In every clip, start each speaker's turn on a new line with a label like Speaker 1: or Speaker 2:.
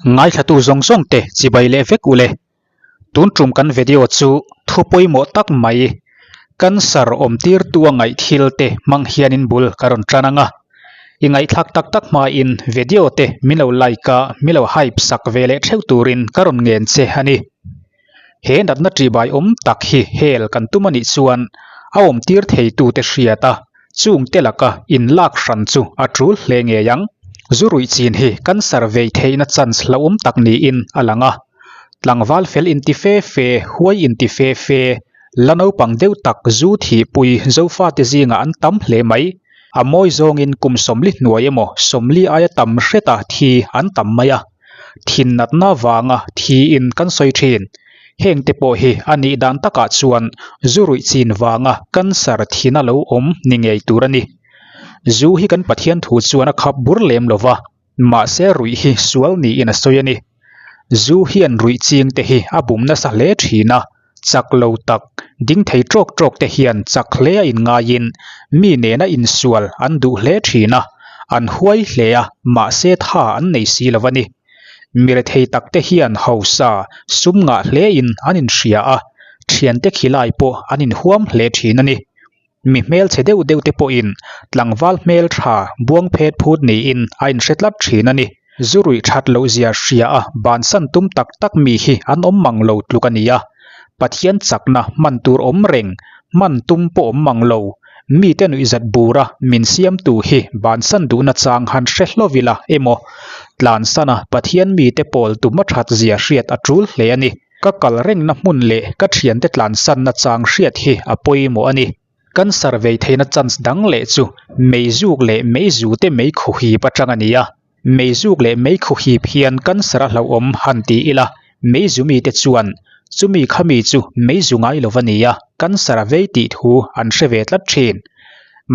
Speaker 1: Ngaithlatu zawng zawng te chibai leh vek ule. Tun tum kan video chu thu pawimawh tak mai cancer awm tirtu a ngaih thil te hmang hianin bul ka rawn tan ang a. I ngaihthlak tak tak hmain video te min lo like a min lo hype sak ve leh theuh turin ka rawn ngen che a ni. He natna ṭihbai awm tak hi hel kan tum a nih chuan a awm tir theitute hriat a, chungte laka inlak hran chu a ṭul hle ngei ang. Zu ruih chin hi cancer vei theihna chance hlauhawm tak niin a lang a. Tlangval fel inti fe fe, huai inti fe fe, la naupang deuh tak zu thihpui Zofate zingah an tam hle mai. A mawi zawngin kum 40 hnuai emaw 40 aia tam hreta thi an tam mai a. Thin natna vanga thiin kan sawi thin. Heng te pawh hi a nih dan takah chuan zu ruih chin vanga cancer thina lo awm ni ngei tur a ni. Zu hi kan Pathian thu chuan a khap bur lem lo va, mahse ruih hi sual niin a sawi a ni. Zu hian ruih ching te hi a bum nasa hle thin a, chak lo tak, ding thei tawk tawk te hian chak hle a inngaiin mi nena insual an duh hle thin a, an huai hle a, mahse tha an nei si lo a ni. Mi rethei tak te hian hausa sum ngah hlein an inhria a, thiante khilai pawh an inhuam hle thin a ni. Mi hmelchhe deuh deuh te pawhin tlangval hmeltha buang phet phut niin a inhre tlat thin a ni. Zu ruih that loh zia hria a bansan tum tak tak mi hi an awm mang lo tluk a ni a. Pathian chakna hman tur awm reng, hman tum pawh awm mang lo. Mite nuihzat bura min siamtu hi bansan duhna chang han hre hlawvila emaw tlansana Pathian mite pawl tum a that zia hriat a tul hle a ni. Ka kal rengna hmun leh ka thiante tlansanna chang hriat hi a pawimawh a ni. Cancer vei theihna chance dang leh chu meizuk leh meizute meikhuhip atang a ni a. Meizuk leh meikhuhip hian cancer a hlauhawm han ti ila, meizu mite chuan chumi khami chu meizu ngai lo va ni a, cancer a vei tih thu an hre ve tlat thin.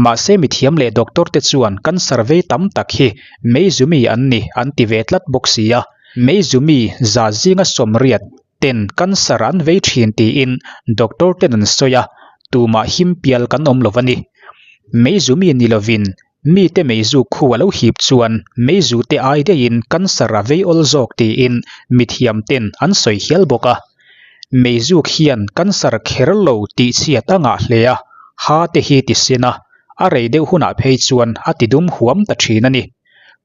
Speaker 1: Mahse mithiam leh doctor te chuan cancer vei tam tak hi meizu mi an ni an ti ve tlat bawk si a. Meizumi za zinga 80 ten cancer an vei thin tiin doctor ten an sawi a, tumah him pial kan awm lo a ni. Meizumi ni lovin mite meizu khu a lo hip chuan meizu te ai daihin cancer a vei awl zawk tiin mithiam ten an sawi hial bawk a. Meizuk hian cancer kher lo tih chhiat a ngah hle a, ha te hi ti sin a, a rei deuh hunah phei chuan a ti dum huam ta thin a ni.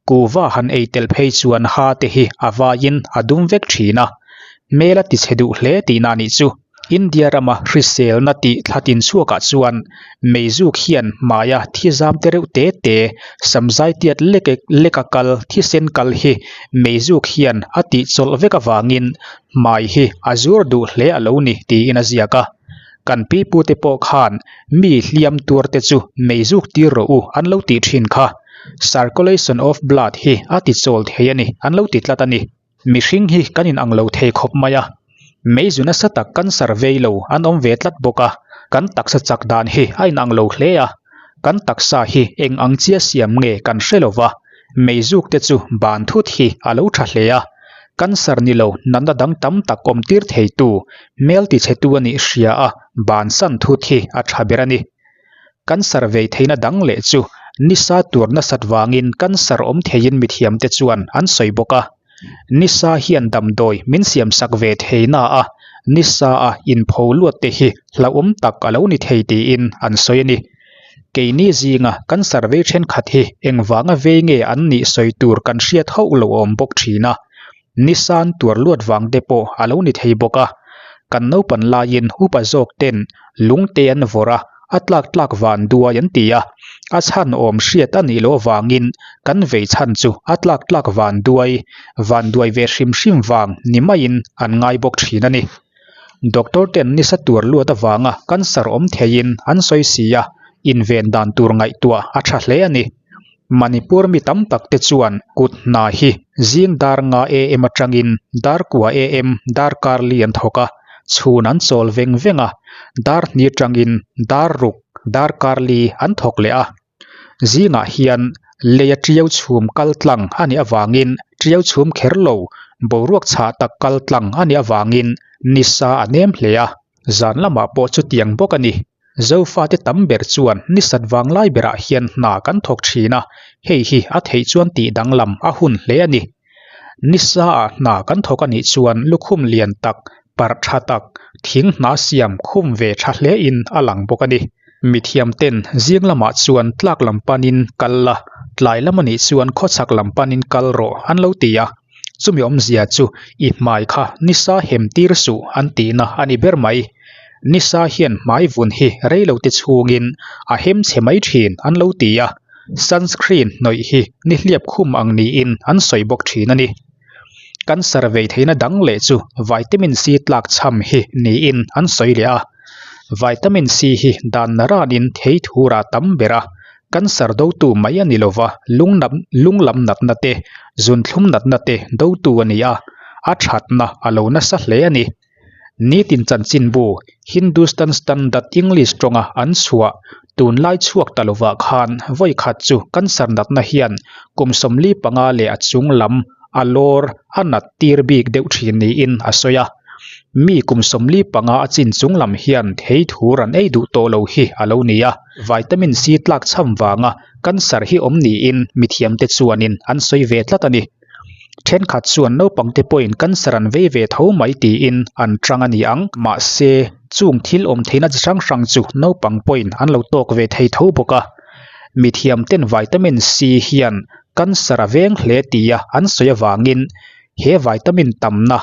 Speaker 1: Kuhva han ei tel phei chuan ha te hi a vaiin a dum vek thin a, hmel a tichhe duh hle tihna a nih chu. India rama hriselna tih thla tin chhuakah chuan meizuk hian hmaia thizam te reuh te te, samzai tiat lek leka kal, thisen kal hi meizuk hian a tihchawlh vek avangin hmai hi a zur duh hle a lo ni tiin a ziak a. Kan pipute pawh khan mi hliam tuar te chu meizuk tir rawh u an lo tih thin kha. Circulation of blood hi a ti chawl thei a ni an lo ti tlat a ni. Mihring hi kan in ang lo thei khawp mai a, meizu nasa tak cancer vei lo an awm ve tlat bawk a, kan taksa chak dan hi a in ang lo hle a, kan taksa hi eng ang chia siam nge kan hre lo va, meizuk te chu ban thut hi a lo tha hle a, cancer ni lo natna dang tam tak awm tir theitu hmel ti chhe tu a nih hria a bansan thut hi a tha ber a ni. Cancer vei theihna dang leh chu nisa tur nasat vangin cancer awm theiin mithiamte chuan an sawi bawk a. Nisa hian damdawi min siamsak ve thei na a, nisa a inpho luat te hi hlauhawm tak a lo ni thei tiin an sawi a ni. Keini zinga cancer vei thenkhat hi engvanga vei nge an nih sawi tur kan hriat hauh lo awm bawk thin a. Nisan tuar luat vang te pawh a lo ni thei bawk a, kan naupan laiin upa zawk ten lungte an vawrh a, a tlak tlak van duai an ti a, a chhan awm hriat a nih loh avangin kan vei chhan chu a tlak tlak van duai, van duai ve hrim hrim vang ni maiin an ngai bawk thin a ni. Doctor ten nisa tuar luat avanga cancer awm theiin an sawi si a, inven dan tur ngaihtuah a tha hle a ni. Manipur mi tam tak te chuan kut hna hi zing dar nga am atangin dar kua am dar kar li an thawk a, chhun an chawl veng veng a, dar hni atangin dar ruk dar kar li an thawk leh a. Zingah hian leia tiau chhum kal tlang a nih avangin tiau chhum kher lo boruak chhah tak kal tlang a nih avangin nisa a nem hle a, zan lamah pawh chutiang bawk a ni. Zofate tam ber chuan nisat vanglai berah hian hna kan thawk thin a, hei hi a theih chuan tih danglam a hun hle a ni. Nisa ah hna kan thawk a nih chuan lukhum lian tak, parh tha tak, thing hna siam khum ve tha hle in a lang bawk a ni. Mithiam ten zing lamah chuan tlak lam panin kal la, tlai lam a nih chuan khawchhak lam panin kal rawh an lo ti a. Chumi awmzia chu i hmai kha nisa hem tir suh an tihna a ni ber mai. Nisa hian hmai vun hi reilo te chhungin a hem chhe mai thin an lo ti a, sunscreen hnawih hi nihliap khum ang niin an sawi bawk thin a ni. Cancer vei theihna dang leh chu vitamin C tlak chham hi niin an sawi leh a. Vitamin C hi dan naranin thei thurah tam ber a, Cancer dotu mai a ni lova, lung lam natna te, zunthlum natna te dotu a ni a, a thatna a lo nasa hle a ni. Nitin chanchinbu Hindustan Standard English tawnga an chhuah tunlai chhuak ta lovah khan vawi khat chu cancer natna hian kum 45 leh a chung lam a lawr a nat tir bik deuh thin niin a sawi a. Mi kum 45 a chin chung lam hian thei thur an ei duh tawh lo hi a lo ni a. Vitamin C tlak chham vanga cancer hi awm niin mithiamte chuanin an sawi ve tlat a ni. Thenkhat chuan naupangte pawhin cancer an vei ve tho mai tiin an chang a ni ang. Mahse, chung thil awm theihna chi hrang hrang chu naupang pawhin an lo tawk ve thei tho bawk a. Mithiamten vitamin C hian cancer a veng hle tia an sawi avangin he vitamin tamna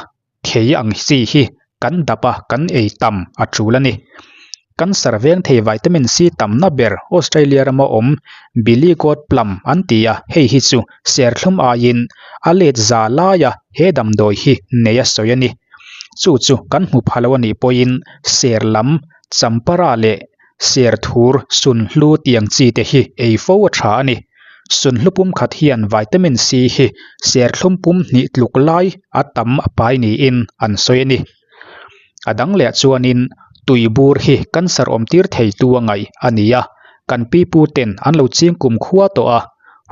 Speaker 1: thei ang chi hi kan dap a, kan ei tam a tul a ni. Cancer veng thei vitamin C tamna ber Australia rama awm Billy Goat Plum an ti a, hei hi chu serthlum aiin a let za laia he damdawi hi nei a sawi a ni. Chu chu kan hmu pha lo a nih pawhin ser lam, champara leh Serthur, sunhlu tiang chi te hi ei fo a tha a ni. Sunhlu pum khat hian vitamin C hi serthlum pum hnih tluk lai a tam a pai niin an sawi a ni. A dang leh chuanin tui bur hi cancer awm tir thei tu a ngaih a ni a, kan pipu ten an lo ching kum khua tawh a,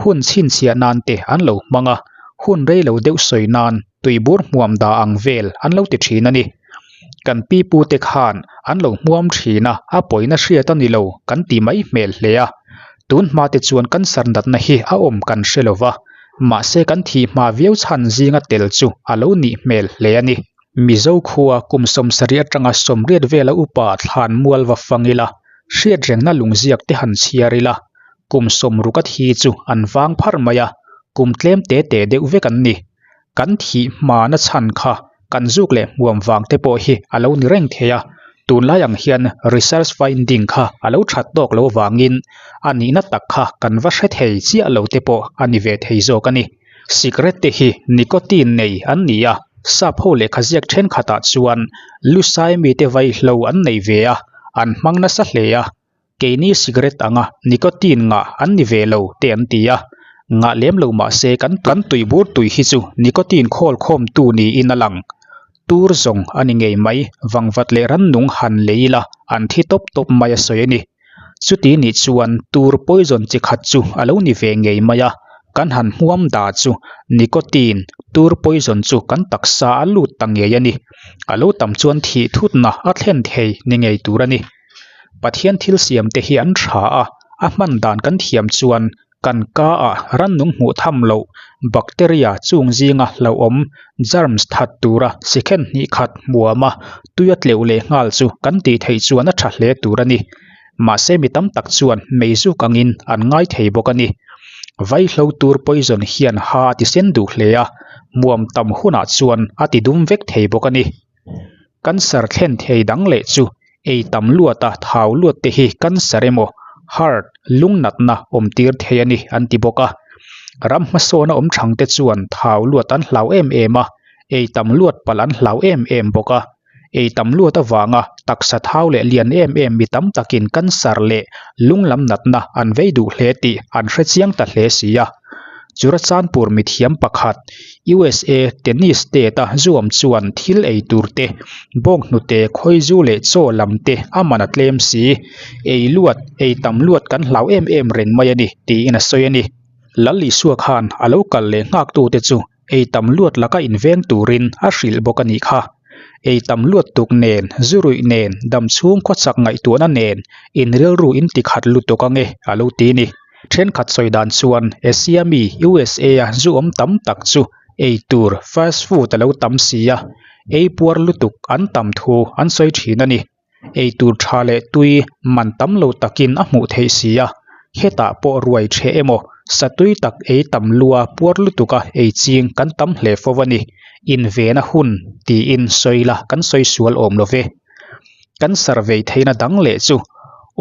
Speaker 1: hun chhinchhiah nan te an lo hmang a, hun rei lo deuh sawi nan tui bur hmuam dah ang vel an lo ti thin a ni. Kan pipu te khan an lo hmuam thin a, a pawina hriat a ni lo kan ti mai hmel hle a. Tun hma te chuan cancer natna hi a awm kan hre lo va, mahse kan thih hma viau chhan zinga tel chu a lo nih hmel hle a ni. Mizo khua kum 70 atanga 80 vela upa thlan mual va fang ila, hriat rengna lungziak te han chhiar ila, kum 60 a thi chu an vang pharh mai a, kum tlem te te deuh vek an ni. Kan thih hmana chhan kha kan zuk leh hmuam vang te pawh hi a lo ni reng thei a, tunlai ang hian research finding kha a lo that tawk lo vangin a nihna tak kha kan va hre thei chiah lo te pawh a ni ve thei zawk a ni. Cigarette te hi nicotine nei an ni a, sap ho lehkha ziak thenkhatah chuan lusai mite vaihlo an nei ve a, an hmang nasa hle a, Keini cigarette anga nicotine ngah an ni ve lo te an ti a, ngah lem lo mah se kan kan tuibur tui hi chu nicotine khawl khawmtu niin a lang. Tur zawng a ni ngei mai, vangvat leh rannung han lei ila an thi tawp tawp mai a sawi a ni. Chuti nih chuan tur poison chi khat chu a lo ni ve ngei mai a, kan han hmuam da chu nicotine tur poison chu kan taksa a lut ta ngei a ni. A lo tam chuan thih thutna a thlen thei ni ngei tur a ni. Pathian thil siam te hi an tha a, a hman dan kan thiam chuan kan ka ah rannung hmuh tham loh bacteria chung zinga hlauhawm germs that tura sikhen hnih khat hmuam a tui a tleuh leh nghal chu kan tih theih chuan a tha hle tur a ni. Mahse mi tam tak chuan meizuk angin an ngai thei bawk a ni. Vaihlo tur poison hian ha a ti sen duh hle a, hmuam tam hunah chuan a ti dum vek thei bawk a ni. Cancer thlen thei dang leh chu ei tam luat a thau luat te hi cancer emaw heart lung natna awm tir thei a ni an ti bawk a. Ram hmasawn a awm thang te chuan thau luat an hlau em em a, ei tam luat palh an hlau em em bawk a. Ei tam luat avanga taksa thau leh lian em em mi tam takin cancer leh lung lam natna an vei duh hle tih an hre chiang ta hle si a. Churachandpur mithiam pakhat, USA tennis state a zuam chuan thil ei tur te, bawnghnute, khawizu leh chaw lam te a man a tlem si. Ei luat, ei tam luat kan hlau em em reng mai a ni, tiin a sawi a ni. Lal Isua khan a lo kal leh nghaktute chu ei tam luat laka inveng turin a hrilh bawk a nih kha. Ei tam luat tuk nen, zu ruih nen, dam chhung khawchak ngaihtuahna nen in rilru in ti khat lutuk ange a lo ti ni. Thenkhat sawi dan chuan Asia mi USA a zu awm tam tak chu Ei tur fast food a lo tam si a, ei puar lutuk an tam thu an sawi thin a ni. Ei tur tha leh tui man tam lo takin a hmuh theih si a, hetah pawh ruai ṭheh emaw sa tui tak ei tam lua puar lutuka ei ching kan tam hle fo a ni. Invena hun tiin sawi la kan sawi sual awm lo ve. Kan survey theihna dang leh chu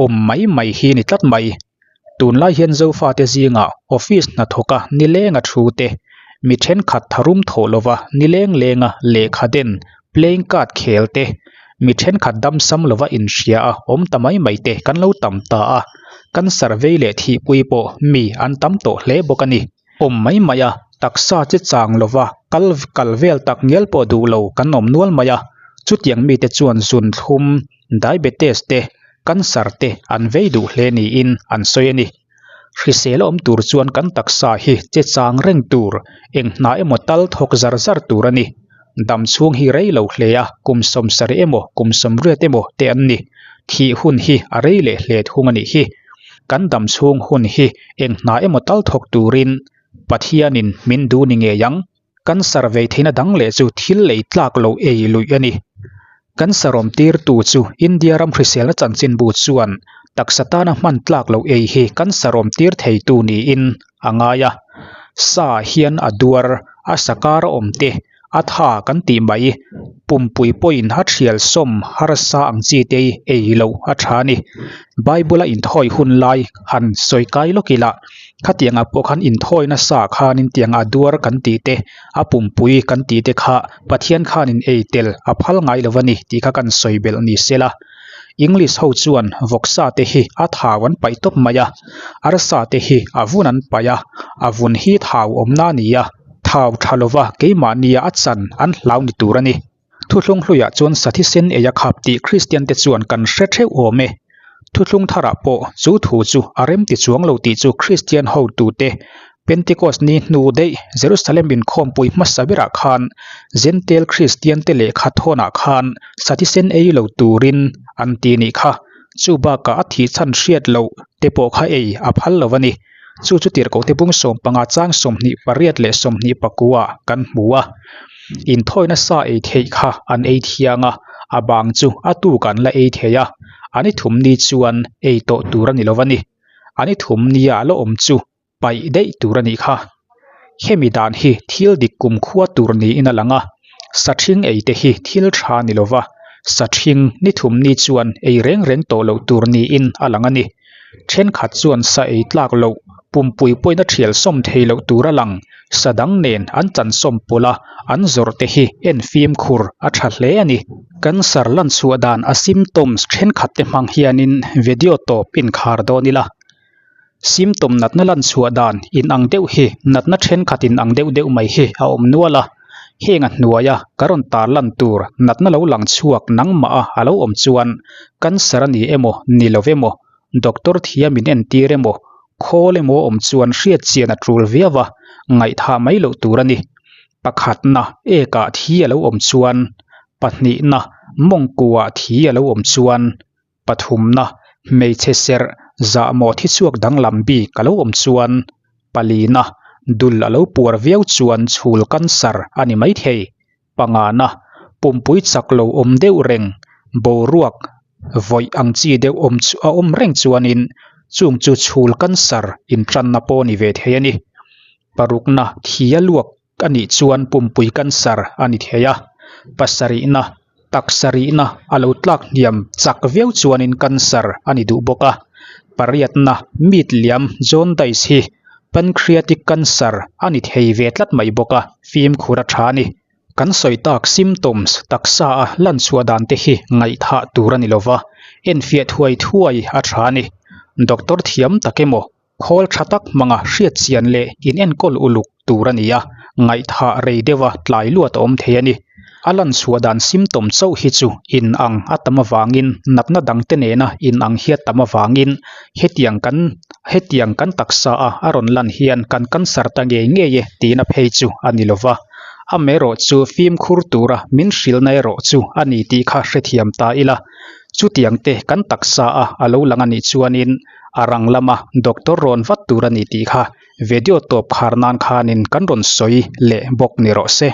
Speaker 1: awm mai mai hi ni tlat mai. Tunlai hian Zofate zingah office hnathawka nilenga thu te, mi thenkhat tharum thawh lova nileng lenga lehkha den, playing card khel te, mi thenkhat damsam lova inhria a awm ta mai mai te kan lo tam ta a, kan survey leh thihpui pawh mi an tam tawh hle bawk a ni. Awm mai mai a, taksa che chang lova kal kal vel tak ngial pawh duh lo kan awm nual mai a, chutiang mite chuan zun thlum, diabetes te, cancer te an vei duh hle niin an sawi a ni. Hrisel a awm tur chuan kan taksa hi che chang reng tur, eng hna emaw tal thawk zar zar tur a ni. Dam chhung hi rei lo hle a, kum sawmsarih emaw kum sawmriat emaw te an ni. Thih hun hi a rei leh hle thung a nih hi. Kan dam chhung hun hi eng hna emaw tal thawk turin Pathianin min duh ni ngei ang. Cancer vei theihna dang leh chu thil lei tlak loh ei luih a ni. Cancer awm tirtu chu India ram hriselna chanchinbu chuan taksa tana hman tlak loh ei hi cancer awm tir theitu niin a ngai a. Sa hian a duar, a sa kar a awm te, a tha kan tih mai, pumpui pawhin a thial sawm harsa ang chi te hi ei loh a tha a ni. Bible a inthawi hun lai han sawi kai lawk ila, khatiangah pawh khan inthawi nasa khanin tiang a duar kan tih te, a pumpui kan tih te kha Pathian khanin ei tel a phal ngai lo a ni tih kha kan sawi belh ni sela. English ho chuan vawksa te hi a thau an paih tawp mai a, arsa te hi a vun an paih a, a vun hi thau awmna a ni a, thau tha lova keimahnia a chan an hlau ni tur a ni. Thuthlung hluiah chuan sa thisen ei a khap tih Kristian te chuan kan hre theuh awm e. Thuthlung tharah pawh chu thu chu a rem ti chuang lo tih chu Kristian hotute Pentecost ni hnu daih Jerusalem inkhawmpui hmasa berah khan Jentail Kristian te lehkha thawnah khan sa thisen ei lo turin an ti nih kha. Chu bakah a thih chhan hriat loh te pawh kha ei a phal lo a ni. Chu chu tirhkohte bung 15 chang 28 leh 24 ah kan hmu a. Inthawina sa ei theih kha an ei thiang a, a bang chu a tuk an la ei thei a, an i thum ni chuan ei tawh tur a ni lo a ni. An i thum nia la awm chu paih daih tur a nih kha. Hemi dan hi thil dik kumkhua tur niin a lang a, sa ṭhing ei te hi thil ṭha ni lo va, sa ṭhing ni thum ni chuan ei reng reng tawh loh tur niin a lang a ni. Ṭhenkhat chuan sa ei tlak loh, pumpui pawhin a ṭhial sawm thei loh tur a lang, sa dang nen an chan sawm pawlh a, an zawrh te hi en fimkhur a ṭha hle a ni. Cancer lan chhuah dan a symptoms ṭhenkhat te hmang hianin video tawp inkhar dawn ila. Symptom natna lan chhuah dan inang deuh hi natna thenkhat inang deuh deuh mai hi a awm nual a, heng a hnuaia ka rawn tar lan tur natna lo lang chhuak nangmah a a lo awm chuan cancer a ni emaw ni lo emaw doctor thiam in entir emaw khawl emaw awm chuan hriat chian a tul viau a, ngaihthah mai loh tur a ni. Pakhatna ekah thi a lo awm chuan, pahnihna mawngkuah thi a lo awm chuan, Pathumna, hmeichhe serh zahmawh thi chhuak danglam bik a lo awm chuan palina dul a lo puar viau chuan chhul cancer a ni maithei. Pangana, pumpui chak lo awm deuh reng, boruak vawih ang chi deuh awm chu a awm reng chuanin chung chu chhul cancer intanna pawh ni ve thei a ni. Parukna, thi a luak a nih chuan pumpui cancer a ni thei a, pasarihna, taksarihna a lo tlak hniam chak viau chuanin cancer a ni duh bawk a, pariatna meat liam jaundice hi pancreatic cancer a ni thei ve tlat mai bawk a, fimkhur a tha a ni. Kan sawi tak symptoms taksa a lan chhuah dan te hi ngaihthah tur a ni lova, enfiah thuai thuai a tha a ni. Doctor thiam tak emaw Khawl tha tak hmanga hriat chian leh inenkawl uluk tur a ni a, ngaihthah rei deuha tlai luat a awm thei a ni. A lan chhuah dan symptom chauh hi chu inang a tam avangin natna dangte nena inang hi a tam avangin hetiang kan hetiang kan taksa a a rawn lan hian kan cancer ta ngei ngei e tihna phei chu a ni lova. Amaherawh chu fimkhur tura min hrilhna erawh chu a ni tih kha hrethiam ta ila. Chutiang te kan taksa a a lo lang a nih chuanin a rang lama doctor rawn vat tur a ni tih kha video tawp khar nan khanin kan rawn sawi leh bawk ni rawh se.